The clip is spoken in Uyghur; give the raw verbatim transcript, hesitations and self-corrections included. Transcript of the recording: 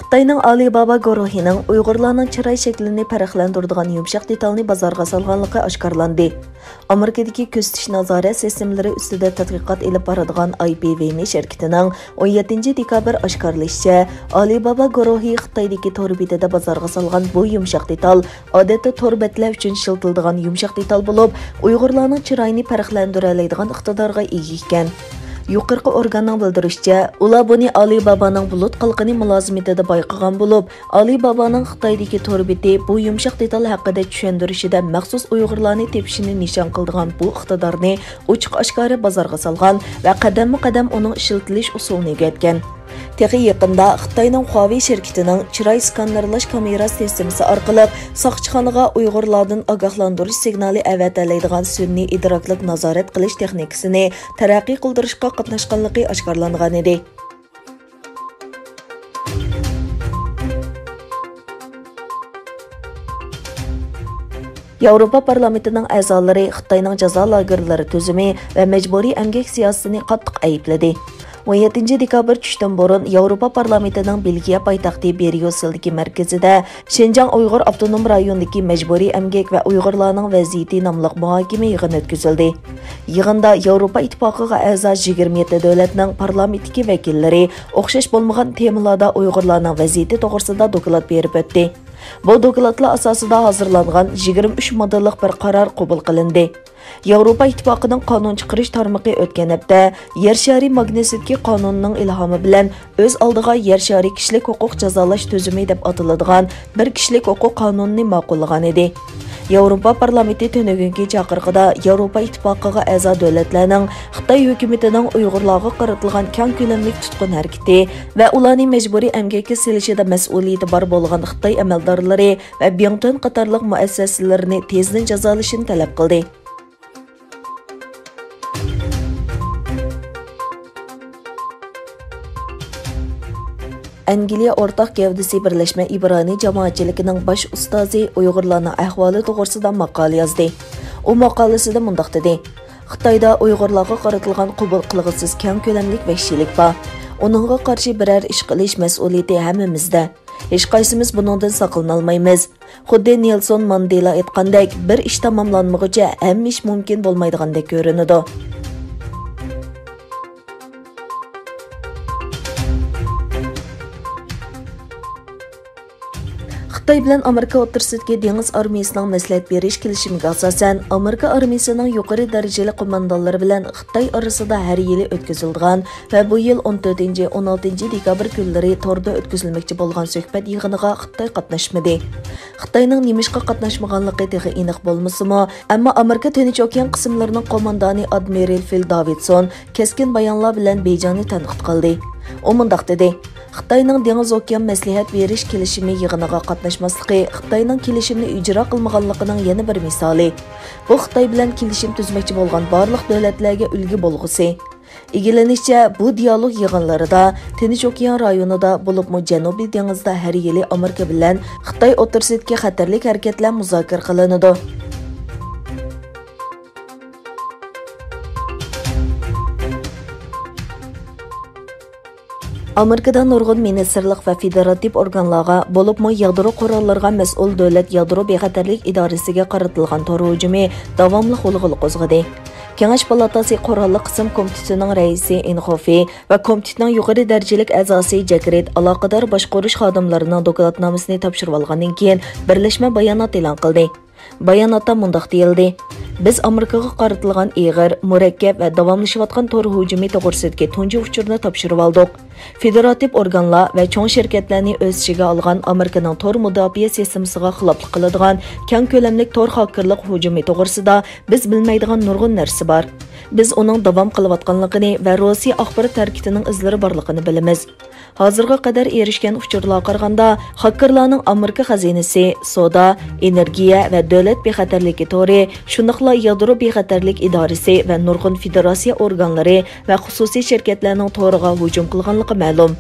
خىتاينىڭ ئالىبابا گۇرۇھىنىڭ ئۇيغۇرلارنىڭ چىراي شەكلىنى پەرقلەندۈرىدىغان يۇمشاق دېتالنى بازارغا سالغانلىقى ئاشكارىلاندى. ئامېرىكىدىكى كۆزىتىش نازارەت سىستېمىلىرى ئۈستىدە تەتقىقات ئېلىپ بارىدىغان ئاي پى ۋى نى شىركىتىنىڭ ئون يەتتىنچى دېكابىر ئاشكارىلىشىچە، ئالىبابا گۇرۇھى خىتايدىكى تور بېتىدە بازارغا سالغان بۇ يۇمشاق دېتال ئادەتتە تور بەتلەر ئۈچۈن ئىشلىتىلىدىغان يۇمشاق دېتال بولۇپ، ئۇيغۇرلارنىڭ چىرايىنى پەرقلەندۈرەلەيدىغان ئىقتىدارغا ئىگە ئىكەن. يۇقىرىقى ئورگاننىڭ بىلدۈرۈشىچە، ئۇلار بۇنى ئالىبابانىڭ بۇلۇت قالقىنى مۇلازىمىتىدە بايقىغان بولۇپ، ئالىبابانىڭ خىتايدىكى تور بېتى بۇ يۇمشاق دېتال ھەققىدە چۈشەندۈرۈشىدە مەخسۇس ئۇيغۇرلارنى تېپىشىنى نىشان قىلىدىغان بۇ ئىقتىدارنى ئوچۇق-ئاشكارا بازارغا سالغان ۋە قەدەممۇ قەدەم ئۇنىڭ ئىشلىتىلىش ئۇسۇلىنى ئۆگەتكەن. تېخى يېقىندا خىتاينىڭ خۇاۋېي شىركىتىنىڭ چىراي سكانېرلاش كامېرا سىستېمىسى ئارقىلىق ساقچىخانىغا ئۇيغۇرلاردىن ئاگاھلاندۇرۇش سىگنالى ئەۋەتەلەيدىغان سۈنئىي ئىدراكلىق نازارەت قىلىش تېخنىكىسىنى تەرەققىي قىلدۇرۇشقا قاتناشقانلىقى ئاشكارىلانغانىدى. ياۋروپا پارلامېنتىنىڭ ئەزالىرى خىتاينىڭ جازا لاگېرلىرى تۈزۈمى ۋە مەجبۇرىي ئەمگەك سىياسىتىنى قاتتىق ئەيىبلىدى. ئون يەتتىنچى دېكابىر چۈشتىن بۇرۇن ياۋروپا پارلامېنتىنىڭ بېلگىيە پايتەختى بريۇسېلدىكى مەركىزىدە شىنجاڭ ئۇيغۇر ئاپتونوم رايونىدىكى مەجبۇرىي ئەمگەك ۋە ئۇيغۇرلارنىڭ ۋەزىيىتى ناملىق مۇھاكىمە يىغىنى ئۆتكۈزۈلدى. يىغىندا ياۋروپا ئىتتىپاقىغا ئەزا يىگىرمە يەتتە دۆلەتنىڭ پارلامېنتتىكى ۋەكىللىرى ئوخشاش بولمىغان تېمىلاردا ئۇيغۇرلارنىڭ ۋەزىيىتى توغرىسىدا دوكلات بېرىپ ئۆتتى. بۇ دوكلاتلار ئاساسىدا ھازىرلانغان يىگىرمە ئۈچ ماددىلىق بىر قارار قوبۇل قىلىندى. ياۋروپا ئىتتىپاقىنىڭ قانۇن چىقىرىش تارمىقى ئۆتكەن ھەپتە يەر شارى ماگنىتسكىي قانۇنىنىڭ ئىلھامى بىلەن ئۆز ئالدىغا يەر شارى كىشىلىك ھوقۇق جازالاش تۈزۈمى دەپ ئاتىلىدىغان بىر كىشىلىك ھوقۇق قانۇنىنى ماقۇللىغان ئىدى. ياۋروپا پارلامېنتى تۈنۈگۈنكى چاقىرىقىدا ياۋروپا ئىتتىپاقىغا ئەزا دۆلەتلەرنىڭ خىتاي ھۆكۈمىتىنىڭ ئۇيغۇرلارغا قارىتىلغان كەڭ كۆلەملىك تۇتقۇن ھەرىكىتى ۋە ئۇلارنى مەجبۇرىي ئەمگەككە سېلىشىدا مەسئۇلىيىتى بار بولغان خىتاي ئەمەلدارلىرى ۋە بىڭتۈەن قاتارلىق مۇئەسسەسىلىرىنى تېزدىن جازالىشىنى تەلەپ قىلدى. ئەنگلىيە ئورتاق گەۋدىسى بىرلەشمە ئىبرانىي جامائەتچىلىكىنىڭ باش ئۇستازى ئۇيغۇرلارنىڭ ئەھۋالى توغرىسىدا ماقالە يازدى. ئۇ ماقالىسىدە مۇنداق دېدى: خىتايدا ئۇيغۇرلارغا قارىتىلغان قوبۇل قىلغۇسىز كەڭ كۆلەملىك ۋەھشىيلىك بار. ئۇنىڭغا قارشى بىرەر ئىش قىلىش مەسئۇلىيىتى ھەممىمىزدە. ھېچقايسىمىز بۇنىڭدىن ساقلىنالمايمىز. خۇددى نېلسون ماندېلا ئېيتقاندەك، بىر ئىش تاماملانمىغۇچە ھەممە ئىش مۇمكىن بولمايدىغاندەك كۆرۈنىدۇ. خىتاي بىلەن ئامېرىكا ئوتتۇرىسىدىكى دېڭىز ئارمىيىسىنىڭ مەسلىھەت بېرىش كېلىشىمىگە ئاساسەن، ئامېرىكا ئارمىيىسىنىڭ يۇقىرى دەرىجىلىك قوماندانلىرى بىلەن خىتاي ئارىسىدا ھەر يىلى ئۆتكۈزۈلىدىغان ۋە بۇ يىل ئون تۆتىنچى، ئون ئالتىنچى دېكابىر كۈنلىرى توردا ئۆتكۈزۈلمەكچى بولغان سۆھبەت يىغىنىغا خىتاي قاتناشمىدى. خىتاينىڭ نېمىشقا قاتناشمىغانلىقى تېخى ئېنىق بولمىسىمۇ، ئەمما ئامېرىكا تىنچ ئوكيان قىسىملىرىنىڭ قوماندانى ئادمىرال فىل داۋىدسون كەسكىن بايانلار بىلەن بېيجىڭنى تەنقىد قىلدى. ئۇ مۇنداق دېدى: خىتاينىڭ دېڭىز ئوكيان مەسلىھەت بېرىش كېلىشىمى يىغىنىغا قاتناشماسلىقى خىتاينىڭ كېلىشىمنى ئىجرا قىلمىغانلىقىنىڭ يەنە بىر مىسالى. بۇ خىتاي بىلەن كېلىشىم تۈزمەكچى بولغان بارلىق دۆلەتلەرگە ئۈلگە بولغۇسى. ئىگىلىنىشىچە، بۇ دىيالوگ يىغىنلىرىدا تىنچ ئوكيان رايونىدا، بولۇپمۇ جەنۇبىي دېڭىزدا ھەر يىلى ئامېرىكا بىلەن خىتاي ئوتتۇرىسىدىكى خەتەرلىك ھەرىكەتلەر مۇزاكىرە قىلىنىدۇ. ئامېرىكىدا نۇرغۇن مىنىستىرلىق ۋە فېدېراتىپ ئورگانلارغا، بولۇپمۇ يادرو قوراللىرىغا مەسئۇل دۆلەت يادرو بىخەتەرلىك ئىدارىسىگە قارىتىلغان تور ھۇجۇمى داۋاملىق غۇلغۇلا قوزغىدى. كېڭەش پالاتاسى قوراللىق قىسىم كومىتېتىنىڭ رەئىسى ئېنخوفى ۋە كومىتېتنىڭ يۇقىرى دەرىجىلىك ئەزاسى جەكرىت ئالاقىدار باشقۇرۇش خادىملىرىنىڭ دوكلاتنامىسىنى تاپشۇرۇۋالغاندىن كېيىن، بىرلەشمە بايانات ئېلان قىلدى. باياناتتا مۇنداق دېيىلدى: بىز ئامېرىكىغا قارىتىلغان ئېغىر، مۇرەككەپ ۋە داۋاملىشىۋاتقان تور ھۇجۇمى توغرىسىدىكى تۇنجى ئۇچۇرنى تاپشۇرۇۋالدۇق. فېدېراتىپ ئورگانلار ۋە چوڭ شىركەتلەرنى ئۆز ئىچىگە ئالغان ئامېرىكىنىڭ تور مۇداپىئە سىستېمىسىغا خىلاپلىق قىلىدىغان كەڭ كۆلەملىك تور خاكېرلىق ھۇجۇمى توغرىسىدا بىز بىلمەيدىغان نۇرغۇن نەرسە بار. بىز ئۇنىڭ داۋام قىلىۋاتقانلىقىنى ۋە روسىيە ئاخبارات ھەرىكىتىنىڭ ئىزلىرى بارلىقىنى بىلىمىز. ھازىرغا قەدەر ئېرىشكەن ئۇچۇرلارغا قارىغاندا، خاكېرلارنىڭ ئامېرىكا خەزىنىسى، سودا، ئېنېرگىيە ۋە دۆلەت بىخەتەرلىكى تورى، شۇنداقلا يادرو بىخەتەرلىك ئىدارىسى ۋە نۇرغۇن فېدېراتسىيە ئورگانلىرى ۋە خۇسۇسىي شىركەتلەرنىڭ تورىغا ھۇجۇم قىلغانلىقى مەلۇم.